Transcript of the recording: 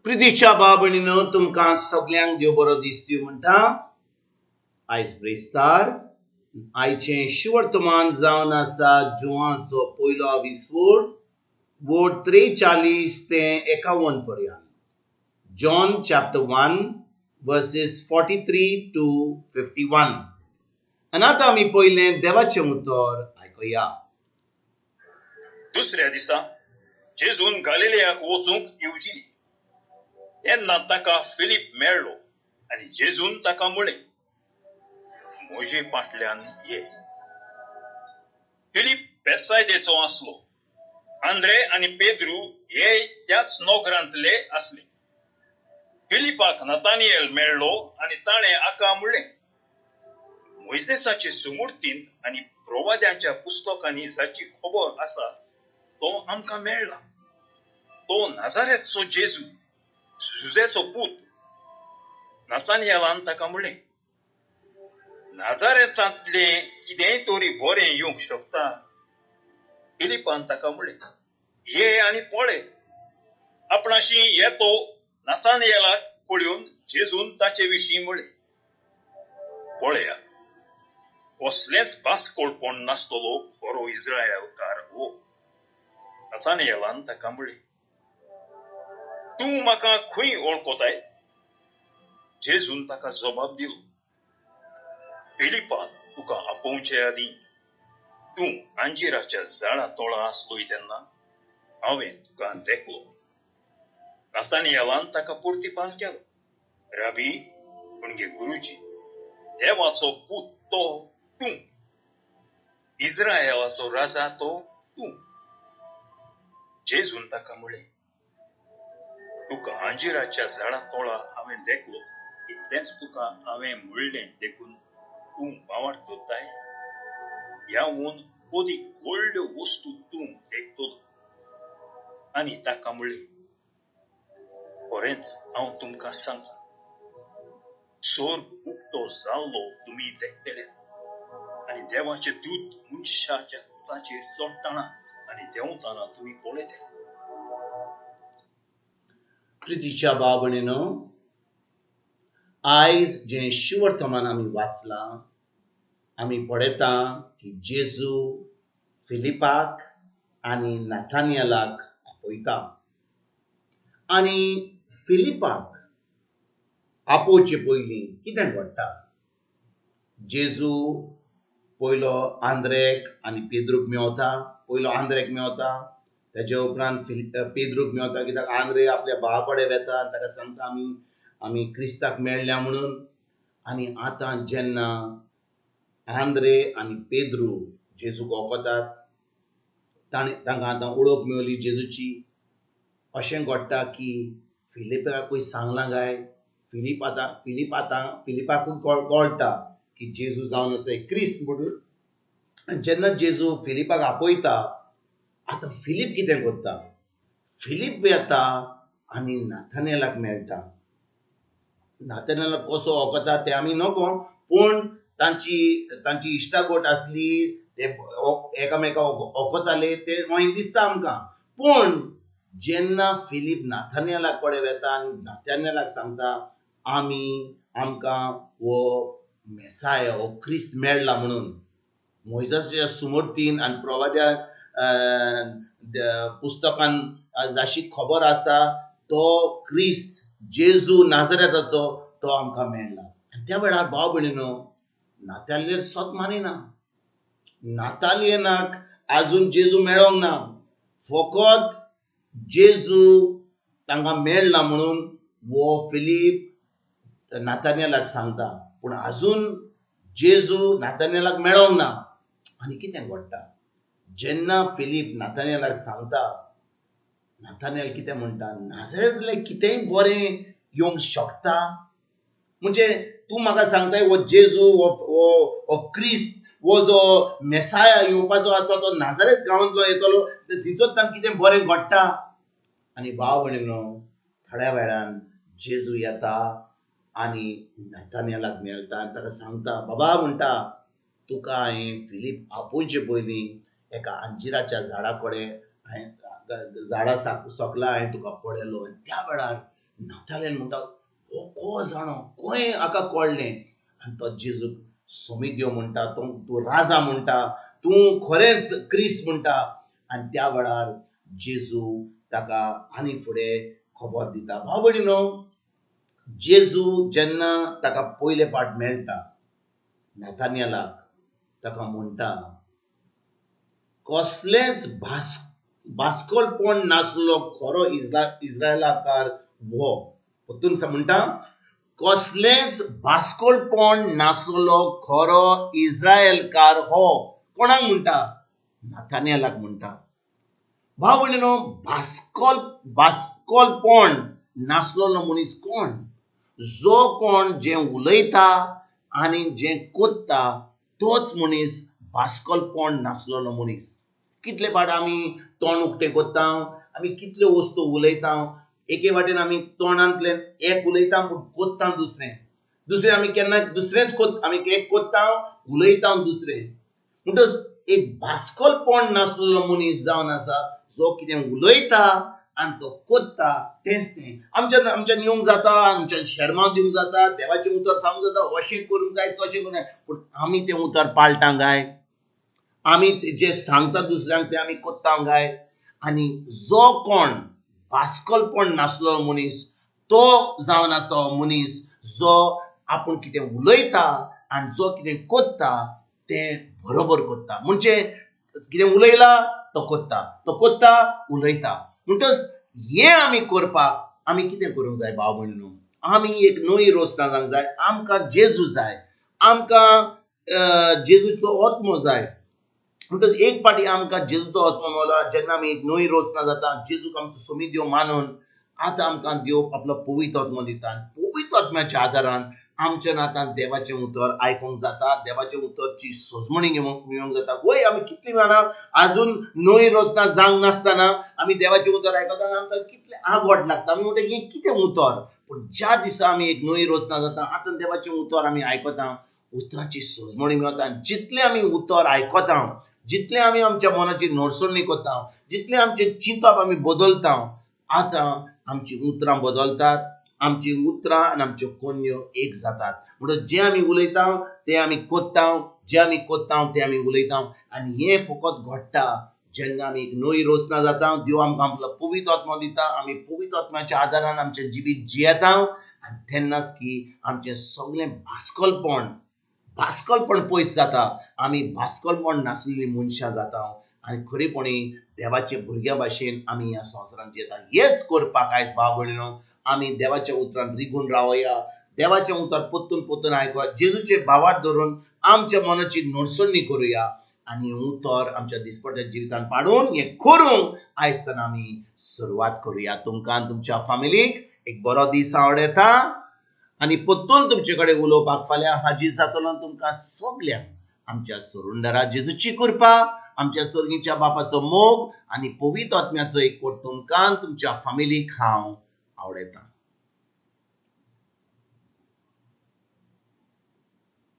प्रितीच्या भाव भयणीनो, तुमकां सगल्यांक देव बरो दीस दिवं म्हणटा. आयज ब्रेस्तार. आयचें शिवर्तमान जावन आसा जुवाचो पयलो आविस्वोड वोड 43 ते 51 पर्यंत. John chapter 1 verses 43 to 51. आनी आतां आमी पयलें देवाचें उतर आयकुया. दुसऱ्या दिसा जेजून गालिलेयाक वचूंक येवजिली. तेन्ना ताका फिलीप मेळ्ळो आनी जेजून ताका म्हळें, म्हजे फाटल्यान ये. फिलीप बेतसायदेचो आसलो. आंद्रे आनी पेद्रू हे त्याच नगरांतले आसले. फिलिपाक नतानियल मेळ्ळो आनी ताणें हाका म्हणलें, मोयजेसाचे सुमूर्तींत आनी प्रवाद्यांच्या पुस्तकांनी जाची खबर आसा तो आमकां मेळ्ळा, तो नाजारेतचो जेजू, जुजेचो पूत. नतानियलान ताका म्हणलें, नाजारेतांतलें कितेंय तरी बरें येवंक शकता? फिलिपान ताका म्हणलें, ये आनी पळय. आपणाशी येतो नतानियलाक पळोवन जेजून ताचे विशीं म्हणलें, पळयात, कसलेंच बास्कोळपण नासतलो खरो इस्रायलकार हो. नतानियलान ताका म्हणलें, तूं म्हाका खंय वळखताय? जेजून ताका जबाब दिलो, फिलिपान तुका आपोवचे आदीं तूं अंजिराच्या झाडा तोळा आसलोय तेन्ना हांवें तुका देखलो. नतानियलान ताका प्रतिपाल केलो, राबी म्हणजे गुरुजी, देवाचो पूत तो तूं, इस्रायलाचो राजा तो तूं. जेजून ताका म्हणलें, तुका अंजिराच्या झाडा तोळा हांवें देखलो इतलेंच तुका हांवें म्हणलें देखून तूं बावाट करताय? ह्या हून अदीक व्हडल्यो वस्तू तूं देखतलो. आनी ताका म्हणलें, खरेंच हांव तुमकां सांगता, स्वर्ग उक्तो जाल्लो तुमी देखतले आनी देवाचें दूत मनशाच्या ताचेर चडटना आनी देंवतना तुमी पळयतले. प्रितीच्या भाव भयणीनो, आयज जें शिवर्तमान आमी वाचलां, आमी पळयता की जेजू फिलिपाक आनी नाथानियलाक आपयता. आनी फिलिपाक आपोवचे पयलीं कितें घडटा? जेजू पयलो आंद्रेक आनी पेद्रूक मेवता. पयलो आंद्रेक मेवता, तेजे उपरांत पेद्रूक मेवता, कित्याक आंद्रे आपल्या भावा कडेन वेता आनी ताका सांगता आमी आमी क्रिस्ताक मेळ्ळ्या म्हणून. आनी आतां जेन्ना आंद्रे आनी पेद्रू जेजूक वखतात, ताणें तांकां आतां वळख मेवली जेजूची. अशें घडटा की फिलिपाकूय सांगलां काय फिलीप आतां फिलीप आतां फिलिपाकूय कळटा की जेजू जावन आसा क्रिस्त म्हणून. आनी जेन्ना जेजू फिलिपाक आपयता, आतां फिलीप कितें करता? फिलीप वेता आनी नाथानेलाक मेळटा. नाथानेलाक कसो वखता तें आमी नको, पूण तांची तांची इश्टागोट आसली, ते एकामेका वखताले तें मागीर दिसता आमकां. पूण जेन्ना फिलीप नाथानेला कडेन वेता आनी नाथानेलाक सांगता आमी आमकां हो मेसाय हो क्रिस्त मेळ्ळा म्हणून, मोयजाच्या सुमर्तीन आनी प्रवाद्या पुस्तकान जाशी खबर आसा तो क्रिस्त जेजू नाजरेताचो तो आमकां मेळ्ळा. आनी त्या वेळार भाव भयणीनो, नातालियन सत मानिना. नातालियनाक आजून जेजू मेळोंक ना, फकत जेजू तांकां मेळ्ळा म्हणून हो फिलीप नातानियलाक सांगता, पूण आजून जेजू नातानियलाक मेळोंक ना. आनी कितें घडटा? जेन्ना फिलीप नातानियलाक सांगता, नातानियल कितें म्हणटा? नाजरेंतलें कितेंय बरें येवंक शकता? म्हणजे तूं म्हाका सांगताय हो जेजू हो हो क्रिस्त हो जो मेसाया येवपाचो आसा तो नाजरेत गांवांतलो येतलो, तिचोच कितें बरें घडटा? आनी भाव भयणीनो, थोड्या वेळान जेजू येता आनी नातानियलाक मेळटा आनी ताका सांगता, बाबा म्हणटा, तुका हांवें फिलीप आपोवचे पयलीं एका अंजिराच्या झाडा कडेन हांवें झाडा सकला हांवें तुका पळयलो. आनी त्या वेळार नथानियल म्हणटा, हो को जाणो, खंय हाका कळ्ळें? आनी तो जेजूक सोमीत यो म्हणटा, तूं राजा म्हणटा, तूं खरेंच क्रिस्त म्हणटा. आनी त्या वेळार जेजू ताका आनी फुडें खबर दिता. भाव भयणीनो, जेजू जेन्ना ताका पयले पाट मेळटा नथानियलाक, ताका म्हणटा, कसलेंच भास्कोलपण नासलो खरो इस्रायलाकार हो. परतून म्हणटा, कसलेंच भास्कोलपण नासलो खरो इस्रायलकार हो. कोणाक म्हणटा? नथानियलाक म्हणटा. भाव भयणीनो, भास्कोलपण नासलेलो मनीस कोण? जो कोण जें उलयता आनी जें कोत्ता तोच मनीस भास्कोलपण नासलेलो मनीस. कितले फावट आमी तोंड उक्तें कोत्ता, आमी कितल्यो वस्तू उलयता, एके वाटेन आमी तोंडांतल्यान एक उलयता पूण कोत्ता दुसरें, दुसरें आमी केन्ना दुसरेंच आमी एक कोत्ता, उलयता दुसरें. म्हणटच एक भास्कोलपण नासलेलो मनीस जावन आसा जो कितें उलयता आनी तो कोत्ता तेंच तें. आमच्यान येवंक जाता, आमच्यान शेरमांव दिवंक जाता, देवाचें उतर सांगूंक जाता, अशें करूंक जाय, तशें करूंक जाय, पूण आमी तें उतर पाळटा काय? आमी जें सांगता दुसऱ्यांक तें आमी कोत्ता काय? आनी जो कोण भास्कोलपण नासलो मनीस तो जावन आसा मनीस जो आपूण कितें उलयता आनी जो कितें कोत्ता तें बरोबर कोत्ता. म्हणजे कितें उलयला तो कोत्ता, तो कोत्ता उलयता. म्हणटच हें आमी करपाक आमी कितें करूंक जाय भाव भयणीनो? आमी एक नवी रोसना जावंक जाय. आमकां जेजू जाय, आमकां जेजूचो आत्मो जाय. म्हणटच एक फावटी आमकां जेजूचो आत्मो मेवला, जेन्ना आमी एक नवी रोसना जाता, जेजूक आमचो सोमी देव मानून आतां आमकां देव आपलो पवित्र आत्मो दिता. पवित्र आत्म्याच्या आदारान आमच्या नातान देवाचें उतर आयकूंक जाता, देवाचें उतरची सजमणी मेळोवंक जाता. वय आमी कितली जाणां आजून नवी रचना जावंक नासतना आमी देवाचें उतर आयकता आनी आमकां कितलें आगोट लागता, आमी म्हणटा हें कितें उतर. पूण ज्या दिसा आमी एक नवी रचना जाता, आतां देवाचें उतर आमी आयकता, उतराची सजमणी मेळता. जितलें आमी उतर आयकता, जितलें आमी आमच्या मनाची नडसणी करता, जितलें आमचें चिंतप आमी बदलता, आतां आमचीं उतरां बदलतात, आमचीं उतरां आनी आमच्यो कोन्यो एक जातात. म्हणटच जें आमी उलयता तें आमी कोत्ता, जें आमी कोत्ता तें आमी उलयता. आनी हें फकत घडटा जेन्ना आमी एक नवी रचना जाता. देव आमकां आपलो पवित्र आत्मो दिता, आमी पवित्र आत्म्याच्या आदारान आमचें जिवीत जियेता आनी तेन्नाच की आमचें सगळें भास्कोलपण पयस जाता. आमी भास्कोलपण नासलेलीं मनशां जाता आनी खरेपणी देवाच्या भुरग्यां भाशेन आमी ह्या संवसारांत जियेता. हेच करपाक आयज भाव भयणीनो आमी देवाच्या उतरान रिगून रावया, देवाचें उतर परतून परतून आयकुया, जेजूचे भावार धरून आमच्या मनाची नडसणी करुया आनी उतर आमच्या दिसपट्ट्या जिवितान पाडून हें करूंक आयज आमी सुरवात करुया. तुमकां आनी तुमच्या फामिलीक एक बरो दीस आवडटा आनी परतून तुमचे कडेन उलोवपाक फाल्यां हाजीर जातलो. तुमकां सगल्यांक आमच्या सरुंदरा जेजूची कृपा, आमच्या सर्गीच्या बापाचो मोग आनी पवित्र आत्म्याचो एकवट तुमकां तुमच्या फामिलीक हांव आवडयतां.